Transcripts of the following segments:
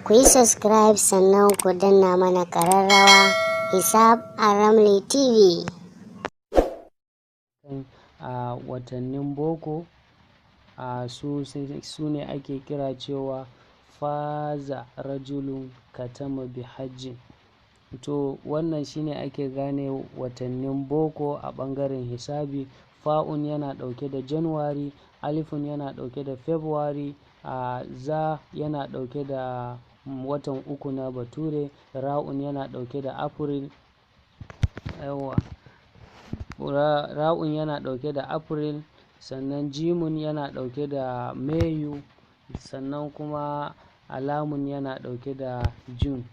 Ku yi subscribe, sannan ku danna mana ƙararrawa. Hisab Aramli TV. A watannin boko a su ne ake kira cewa faza rajulun katama bi hajjin. To, wannan shine ake gane watannin boko a ɓangaren hisabi. Fa'un yana ɗauke da January, alifun yana ɗauke da February, a za yana ɗauke da watan uku na bature, ra'un yana ɗauke da April, yawwa, ra'un yana ɗauke da April, sannan jimun yana ɗauke da Mayu, sannan kuma alamun yana ɗauke da June,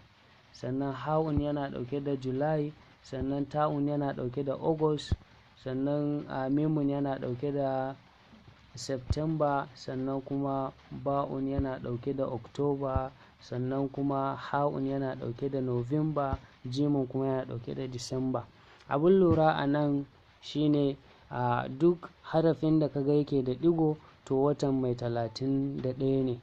sannan ha'un yana ɗauke da July, sannan ta'un yana ɗauke da August, sannan mimun yana ɗauke da September, sannan kuma ba'un yana ɗauke da October, sannan kuma ha'un yana ɗauke da November, jimun kuma yana ɗauke da December. Abin lura a nan shine a duk harafin da kaga yake da ɗigo, to watan mai 31 ne.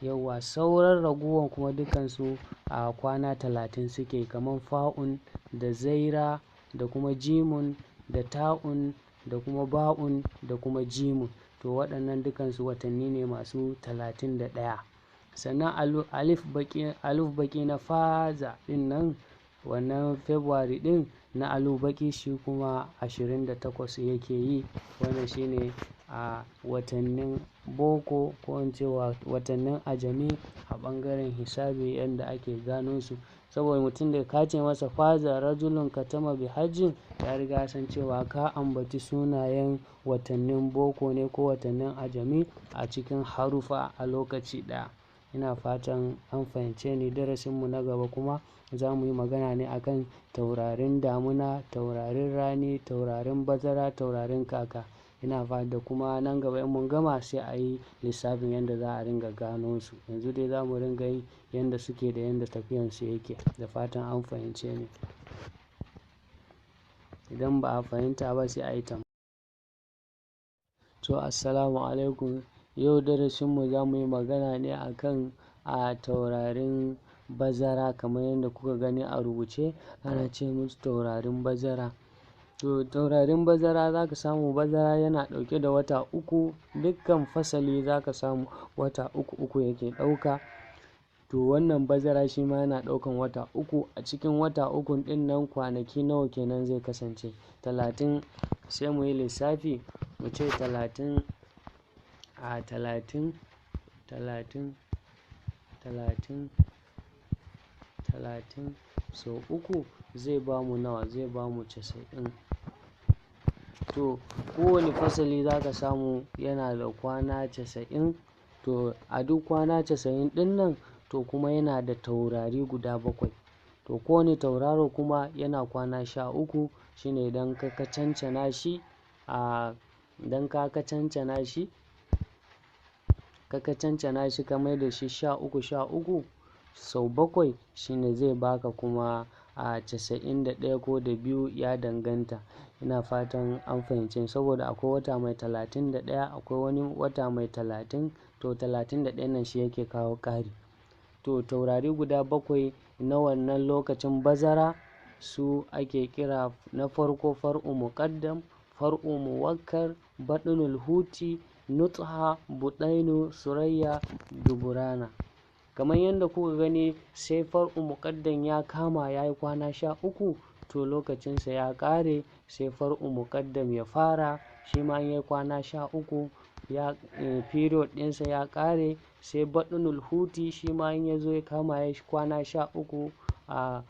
Yauwa, sauran raguwan kuma dukansu a kwana 30 suke, kamar fa'un da zaira da kuma jimun da ta'un da kuma ba'un da kuma jimun. To, waɗannan dukansu watanni ne masu 31. Sannan alif baƙi, alif baƙi na faza ɗin nan, wannan February ɗin na alif baƙi, shi kuma 28 yake yi. Wannan shine a watannin boko, ko in ce watannin ajami a ɓangaren hisabi, yanda ake gano su. Saboda mutum da ka ce masa faza rajulun katama bi hajjin, ya riga san cewa ka ambaci sunayen watannin boko ne ko watannin ajami a cikin harufa a lokaci ɗaya. Ina fatan an fahimce ni. Darasinmu na gaba kuma za mu yi magana ne akan taurarin damuna, taurarin rani, taurarin bazara, taurarin kaka. Ina fata kuma nan gaba in mun gama, sai a yi lissafin yadda za a ringa gano su. Yanzu dai za mu ringa yi yadda suke da yadda tafiyansu yake. Da fatan an fahimce ni. Idan ba a fahimta ba, sai a yi tambaya. To, assalamu alaikum. Yau darasinmu za mu yi magana ne akan a taurarin bazara. Kamar yadda kuka gani a rubuce, ana ce musu taurarin bazara. To, taurarin bazara, za ka samu bazara yana ɗauke da wata 3. Dukkan fasali za ka samu wata uku uku yake ɗauka. To, wannan bazara shi ma yana ɗaukan wata 3. A cikin wata ukun ɗin nan, kwanaki nawa kenan zai kasance? 30. Sai mu yi lissafi, mu ce 30 a 30, 30, 30, 30 sau uku zai ba mu nawa? Zai ba mu 90. To, kowane fasali za ka samu yana da kwana 90. To, a duk kwana 90 ɗin nan, to kuma yana da taurari guda bakwai. To, kowane tauraro kuma yana kwana 13. Shine idan ka kacancana shi a idan ka kacancana shi, ka kacancana shi, ka mai da shi 13, 13 sau bakwai, shine zai baka kuma a 91 ko da biyu, ya danganta. Ina fatan an fahimce. Saboda akwai wata mai 31, akwai wani wata mai 30. To, 31 nan shi yake kawo ƙari. To, taurari guda bakwai na wannan lokacin bazara su ake kira, na farko far'u muƙaddam, far'u muwakkar, baɗinul huti, nutha, buɗainu, surayya, duburana. Kamar yadda kuka gani, sai far'u muƙaddam ya kama ya yi kwana 13, to lokacinsa ya ƙare, sai far'u muƙaddam ya fara. Shi ma in ya yi kwana 13, ya period ɗinsa ya ƙare, sai baɗinul huti, shi ma in ya zo ya kama ya kwana 13, a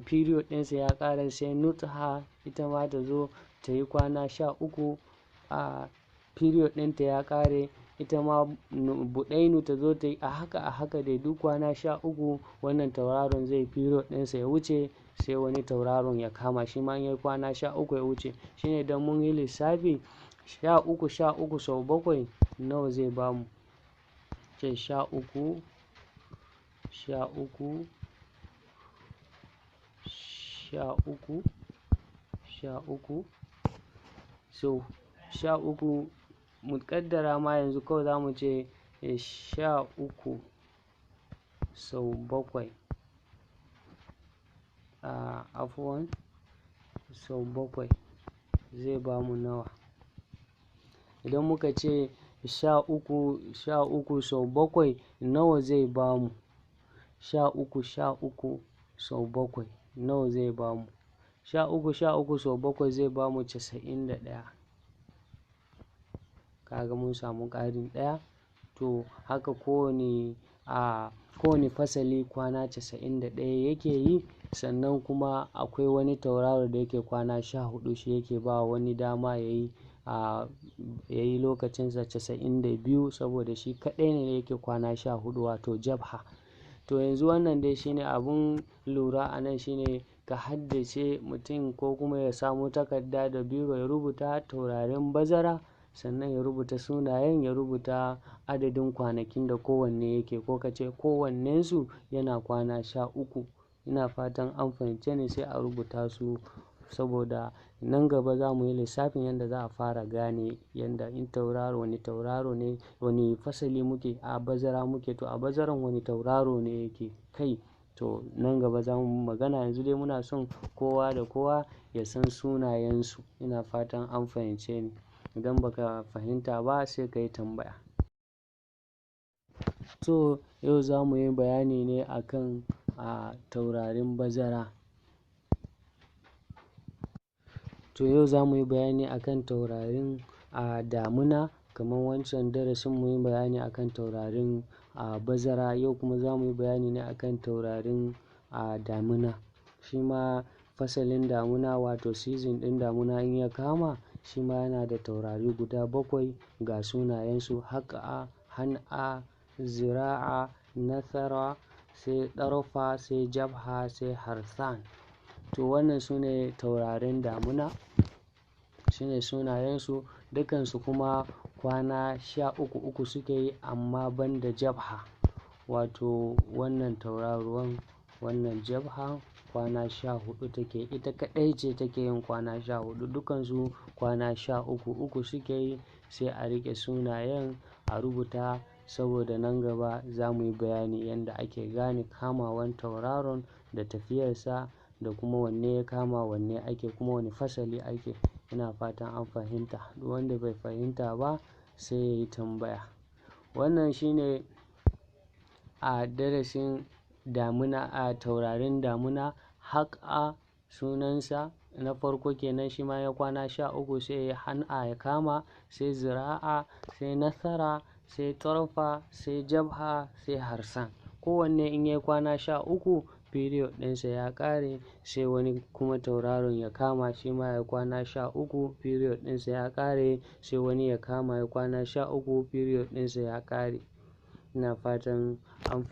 period ɗinsa ya ƙare, sai nutha ita ma ta zo ta yi kwana 13, a period ɗinta ya ƙare. Ita ma buɗainu ta zo ta yi. A haka a haka dai, duk kwana 13 wannan tauraron zai period ɗinsa ya wuce, sai wani tauraron ya kama, shi ma in yayi kwana 13 ya wuce. Shine idan mun yi lissafi, 13, 13 sau bakwai nawa zai bamu? Ce 13, 13, 13, 13, so 13. Mu ƙaddara ma yanzu kawai za mu ce 13 sau sau 7, afuwan, sau 7 zai bamu nawa? Idan muka ce 13, 13 sau 7 nawa zai bamu? 13, 13 sau 7 nawa zai bamu? 13, 13 sau 7 zai bamu 91. Kaga mun samu ƙarin 1. To haka kowane fasali kwana 91 yake yi. Sannan kuma akwai wani tauraro da yake kwana 14, shi yake ba wani dama yayi yayi lokacinsa 92, saboda shi kaɗai ne yake kwana 14, wato jabha. To yanzu wannan dai shine abun lura a nan, shine ka haddace mutum ko kuma ya samu takarda da biro ya rubuta taurarin bazara, sannan ya rubuta sunayen, ya rubuta adadin kwanakin da kowanne yake, ko ka ce kowannensu yana kwana 13. Ina fatan an fahimce ni, sai a rubuta su saboda nan gaba za mu yi lissafin yadda za a fara gane yadda in tauraro wani tauraro ne, wani fasali muke a bazara muke, to a bazaran wani tauraro ne yake kai. To nan gaba za mu magana, yanzu dai muna son kowa da kowa ya san sunayensu. Ina fatan an fahimce ni. Idan baka fahimta ba sai ka yi tambaya. To yau za mu yi bayani ne akan taurarin bazara. To yau za mu yi bayani akan taurarin damuna. Kamar wancan darasin mun yi bayani akan taurarin bazara, yau kuma za mu yi bayani ne akan taurarin damuna. Shi ma fasalin damuna, wato season ɗin damuna in ya kama, shi ma yana da taurari guda 7 ga sunayensu: Haƙa, Han'a, Zira'a, Nasara, sai Ɗarfa, sai Jabha, sai Harsan. To wannan su ne taurarin damuna, su ne sunayensu. Dukansu kuma kwana 13 uku suke yi, amma ban da Jabha, wato wannan tauraruwan, wannan Jabha kwana 14 take, ita kaɗai ce take yin kwana 14. Dukansu kwana 13 uku suke yi. Sai a riƙe sunayen a rubuta saboda nan gaba za mu yi bayani yadda ake gane kamawan tauraron da tafiyarsa, da kuma wanne ya kama wanne ake, kuma wani fasali ake. Ina fatan an fahimta. Duk wanda bai fahimta ba sai ya yi tambaya. Wannan shine a darasin damuna, a taurarin damuna. Haƙa sunansa na farko kenan, shi ma ya kwana 13, sai Han'a ya kama, sai Zira'a, sai Nasara, sai Tarfa, sai Jabha, sai Harsan. Kowanne in ya kwana 13 period ɗinsa ya ƙare, sai wani kuma tauraron ya kama, shi ma ya kwana 13 period ɗinsa ya ƙare, sai wani ya kama ya kwana 13 period ɗinsa ya ƙare. Ina fatan an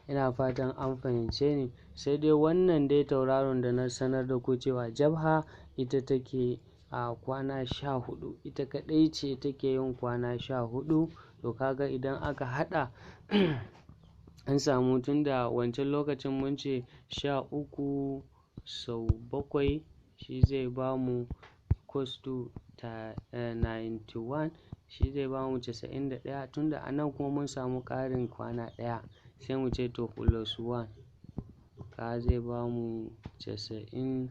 Ina fatan an fahimce ni. Sai dai wannan dai tauraron da na sanar da ku cewa Jabha, ita take a kwana 14, ita kaɗai ce take yin kwana 14. To kaga idan aka haɗa an samu, tunda wancan lokacin mun ce 13 sau 7 shi zai bamu equals to 91, shi zai bamu 91. Tunda a nan kuma mun samu ƙarin kwana 1, sai mu ce to plus 1 ka zai bamu 92,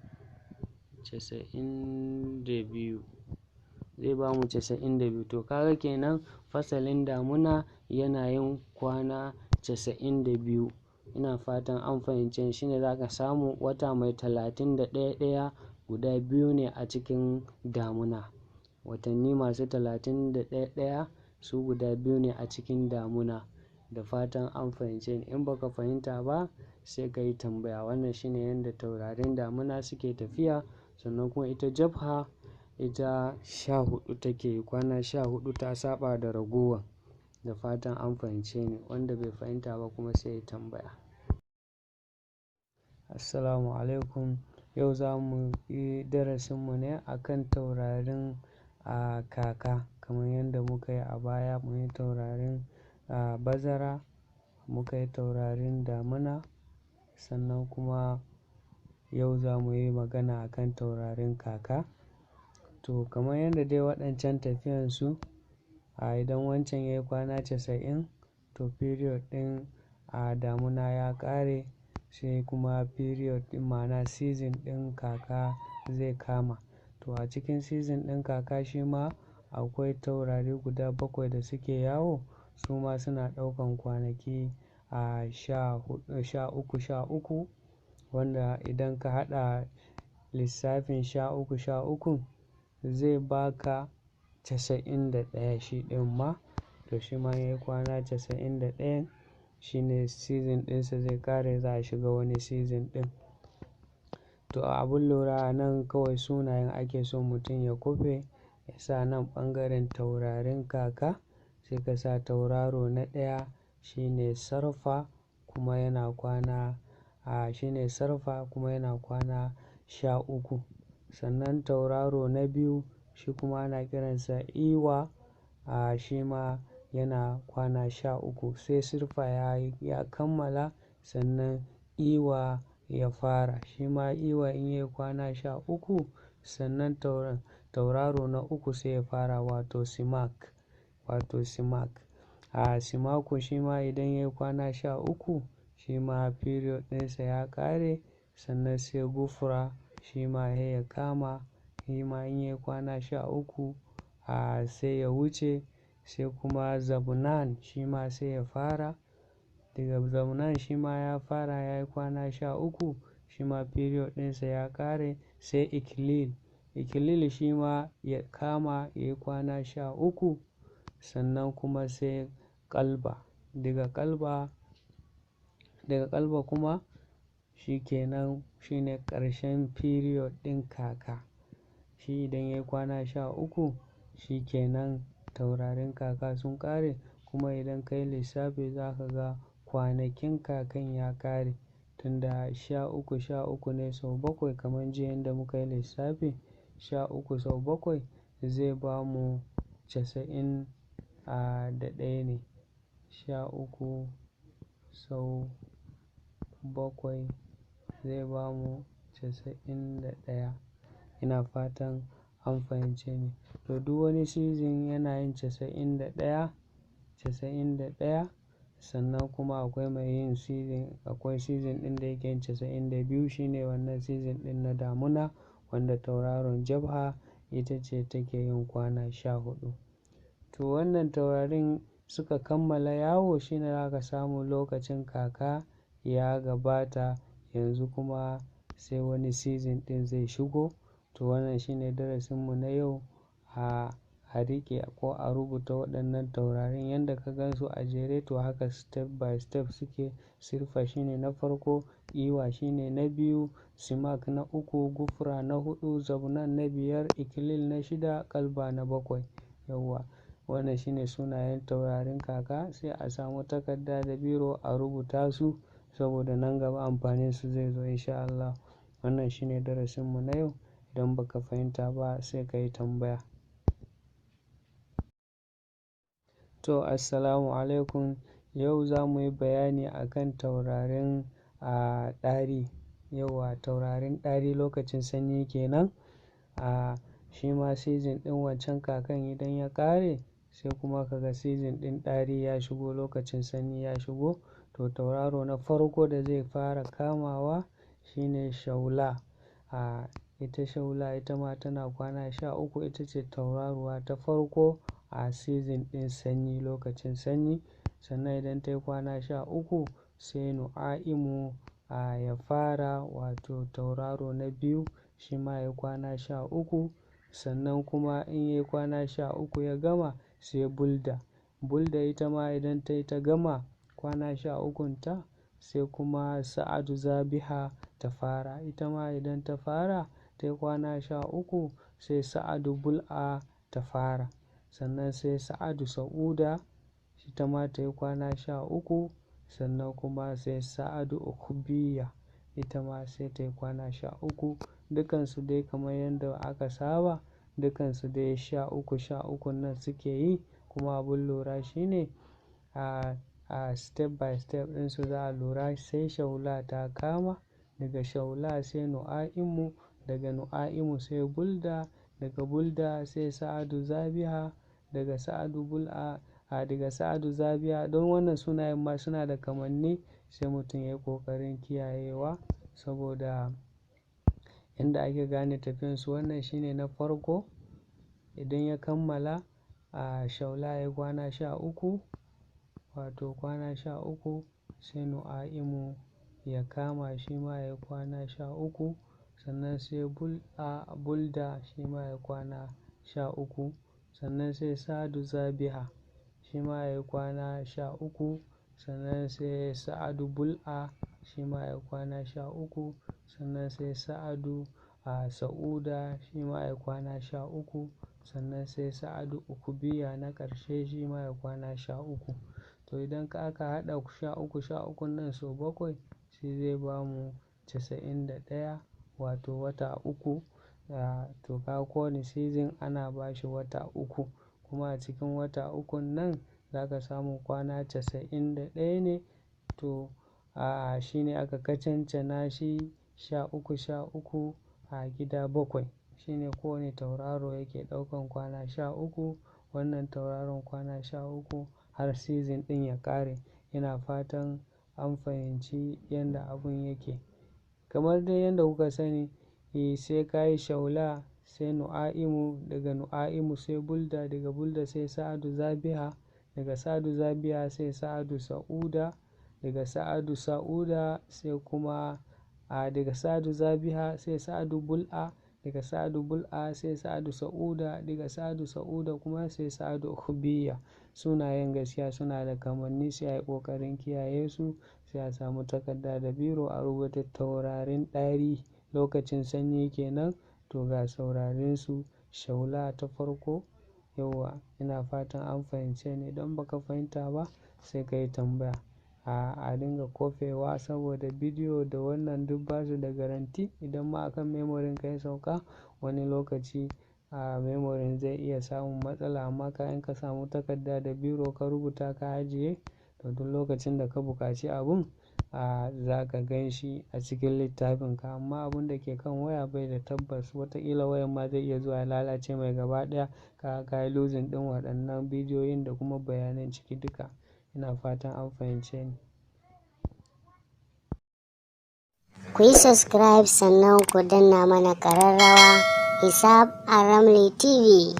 zai bamu 92. To kaga kenan fasalin damuna yana yin kwana 92. Ina fatan an fahimce. Shine za ka samu wata mai 31 ɗaya guda 2 ne a cikin damuna. Watanni masu 31 ɗaya su guda 2 ne a cikin damuna. Da fatan an fahimce ni. In baka fahimta ba sai ka yi tambaya. Wannan shine yadda taurarin damuna suke tafiya. Sannan kuma ita Jabha, ita 14 take, kwana 14, ta saɓa da ragowan. Da fatan an fahimce ni. Wanda bai fahimta ba kuma sai ya tambaya. Assalamu alaikum. Yau za mu yi darasinmu ne akan taurarin kaka, kamar yadda muka yi a baya. Mun yi taurarin bazara, muka yi taurarin damuna, sannan kuma yau za mu yi magana akan taurarin kaka. To kamar yadda dai waɗancan tafiyansu, idan wancan ya yi kwana 90, to period ɗin a damuna ya ƙare, sai kuma period ɗin, ma'ana season ɗin kaka zai kama. To a cikin season ɗin kaka shi ma akwai taurari guda 7 da suke yawo, su ma suna ɗaukan kwanaki a 14, 13, 13, wanda idan ka haɗa lissafin 13, 13 zai baka 91 shi ɗin ma. To shi ma yayi kwana 91, shine season ɗinsa zai ƙare, za a shiga wani season ɗin. To abun lura a nan kawai sunayen ake so mutum ya kwafe, ya sa nan ɓangaren taurarin kaka, sai ka sa tauraro na 1 shine Sarfa kuma yana kwana, shine Sarfa kuma yana kwana 13. Sannan tauraro na 2 shi kuma ana kiransa Iwa, shi ma yana kwana 13. Sai Sirfa ya kammala, sannan Iwa ya fara. Shi ma Iwa in yayi kwana 13, sannan tauraro na 3 sai ya fara, wato Simak, wato Simak. Simaku shi ma idan yayi kwana 13, shi ma period ɗinsa ya ƙare, sannan sai Gufra shi ma sai ya kama, shi ma in yayi kwana 13, sai ya wuce, sai kuma Zabnan shi ma sai ya fara. Daga Zabnan shi ma ya fara yayi kwana 13, shi ma period ɗinsa ya ƙare, sai Ikilil. Ikilil shi ma ya kama yayi kwana 13, sannan kuma sai Kalba. Daga Kalba kuma shi kenan, shine ƙarshen period ɗin kaka. Shi idan yayi kwana 13, shi kenan taurarin kaka sun ƙare. Kuma idan ka yi lissafi za ka ga kwanakin kakan ya ƙare. Tunda 13, 13 ne sau 7, kamar jiya yanda muka yi lissafi, 13 sau 7 zai bamu 91 ne. 13 sau 7 zai bamu 91. Ina fatan an fahimce ni. To duk wani season yana yin 91, 91, sannan kuma akwai mai yin season, akwai season ɗin da yake yin 92, shine wannan season ɗin na damuna, wanda tauraron Jabha ita ce take yin kwana 14. To wannan taurarin suka kammala yawo, shine za ka samu lokacin kaka ya gabata, yanzu kuma sai wani season ɗin zai shigo. To wannan shine darasinmu na yau, a riƙe ko a rubuta waɗannan taurarin yanda ka gansu a jere, to haka step by step suke. Sirfa shine na farko, Iwa shine na 2, Simak na 3, Gufra na 4, Zabnan na 5, Ikilil na 6, Kalba na 7. Yauwa, wannan shine sunayen taurarin kaka. Sai a samu takarda da biro a rubuta su, saboda nan gaba amfanin su zai zo insha Allah. Wannan shine darasinmu na yau. Idan baka fahimta ba sai ka yi tambaya. To assalamu alaikum. Yau za mu yi bayani akan taurarin ɗari. Yauwa, taurarin ɗari lokacin sanyi kenan. Shi ma season ɗin wancan kakan idan ya ƙare, sai kuma kaga season ɗin ɗari ya shigo, lokacin sanyi ya shigo. To tauraro na farko da zai fara kamawa shine Shaula. Ita Shaula ita ma tana kwana 13, ita ce tauraruwa ta farko a season ɗin sanyi, lokacin sanyi. Sannan idan ta yi kwana 13, sai Nu'aimu ya fara, wato tauraro na 2, shi ma ya yi kwana 13. Sannan kuma in yayi kwana 13 ya gama, sai Bulda. Bulda ita ma idan ta yi ta gama kwana 13 ta, sai kuma Sa'adu Zabiha ta fara. Ita ma idan ta fara ta yi kwana 13, sai Sa'adu Bul'a ta fara. Sannan sai Sa'adu Sa'uda, ita ma ta yi kwana 13. Sannan kuma sai Sa'adu Ukbiya, ita ma sai ta yi kwana 13. Dukansu dai kamar yadda aka saba, dukansu dai 13, 13 nan suke yi. Kuma abun lura shine a step by step ɗinsu za a lura, sai Shaula ta kama, daga Shaula sai Nu'aimu, daga Nu'aimu sai Bulda, daga Bulda sai Sa'adu Zabiha, daga Sa'adu Bul'a, Daga Sa'adu Zabiha. Don wannan sunayen ma suna da kamanni, sai mutum ya yi ƙoƙarin kiyayewa saboda yanda ake gane tafiyansu. Wannan shine na farko. Idan ya kammala a Shaula, ya yi kwana 13, wato kwana 13, sai Nu'a'imu ya kama, shi ma ya yi kwana 13. Sannan sai Bulda, shi ma ya yi kwana 13. Sannan sai Sa'adu Zabiha, shi ma ya yi kwana 13. Sannan sai Sa'adu Bul'a, shi ma ya yi kwana 13. Sannan sai Sa'adu a Sa'uda, shi ma ya yi kwana 13. Sannan sai Sa'adu Ukubiya na ƙarshe, shi ma ya kwana 13. To, idan ka aka haɗa 13 13 nan sau bakwai, shi zai ba mu 91, wato wata 3. To, ka kowane season ana ba shi wata 3, kuma a cikin wata 3n nan za ka samu kwana 91 ne. To, shi ne aka kacancana shi 13 13 a gida bakwai. Shine kowane tauraro yake ɗaukan kwana 13, wannan tauraron kwana 13, har season ɗin ya ƙare. Ina fatan an fahimci yadda abun yake. Kamar dai yadda kuka sani, sai ka yi Shaula, sai Nu'a'imu, daga Nu'a'imu sai Bulda, daga Bulda sai Sa'adu Zabiha, daga Sa'adu Zabiha sai Sa'adu Sa'uda, daga Sa'adu Sa'uda sai kuma daga Sa'adu Zabiha sai Sa'adu Bul'a, daga Sa'adu Bul'a sai Sa'adu Sa'uda, daga Sa'adu Sa'uda kuma sai Sa'adu Ukhbiya. Sunayen gaskiya suna da kamanni, sai a yi ƙoƙarin kiyaye su. Sai a samu takarda da biro a rubuta taurarin ɗari lokacin sanyi kenan. To, ga saurarin su: Shaula ta farko. Yauwa, ina fatan an fahimce ni. Idan baka fahimta ba, sai ka yi tambaya. A dinga kofewa saboda bidiyo da wannan duk basu da garanti. Idan ma akan memorin ka ya sauka, wani lokaci a memorin zai iya samun matsala. Amma ka in ka samu takarda da biro ka rubuta ka ajiye, to duk lokacin da ka buƙaci abun, za ka gan shi a cikin littafin ka. Amma abun da ke kan waya bai da tabbas. Wataƙila wayan ma zai iya zuwa ya lalace mai gaba ɗaya, ka yi losing ɗin waɗannan bidiyoyin da kuma bayanan ciki duka. Ina fatan an fahimce ni. Ku yi subscribe, sannan ku danna mana ƙararrawa. Hisab Aramli TV.